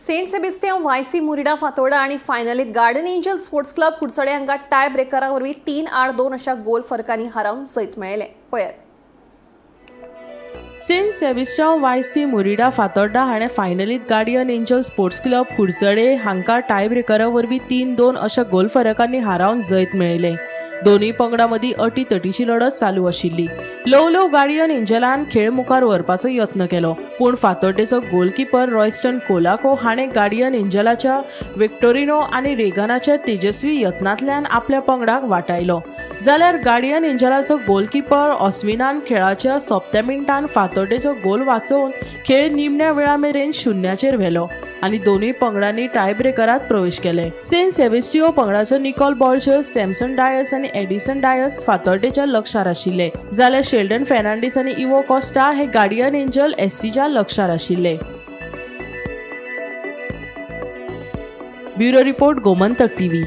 Saint सेबिस्तियांव YC मुरिडा Fatorda आनी फायनलीत garden angel sports club कुडचडे हांकां tie ब्रेकरा वरवीं 3-2 अशा गोल फरकांनी हारोवन जैत मेळयलें. पळयात. सेंट सेबिस्टियांव वायसी मुरिडा फातोर्डा हाणें फायनलीत गार्डियन एंजल स्पोर्ट्स क्लब कुडचडे हांकां टाय ब्रेकरा वरवीं 3-2 अशा गोल फरकांनी हारोवन जैत मेळयलें. दोनूय पंगडां मदीं अटीतटीची लढत चालू आशिल्ली. ल्हव ल्हव गार्डियन एंजलान खेळ मुखार व्हरपाचो यत्न केलो, पूण फातोड्डेचो गोलकिपर रॉयस्टन कोलाको हाणें गार्डियन एंजलाच्या विक्टोरिनो आनी रेगनाच्या तेजस्वी यत्नांतल्यान आपल्या पंगडाक वाटायलो. जाल्यार गार्डियन एंजलाचो गोलकिपर ऑस्विनान खेळाच्या सोंपत्या मिनटान फातोड्डेचो गोल वाचोवन खेळ निमण्या वेळा मेरेन 0 व्हेलो आनी दोनूय पंगडांनी टाय ब्रेकरात प्रवेश केले. सेंट सेबेस्टियो पंगडाचो निकॉल बॉल्चर, सॅमसन डायस आनी एडिसन डायस फातोड्डेच्या लक्षार आशिल्ले, जाल्यार शेल्डन फेर्नांडीस आनी इवो कॉस्टा हे गार्डियन एंजल एससीच्या लक्षार आशिल्ले. Bureau report, Gomantak TV.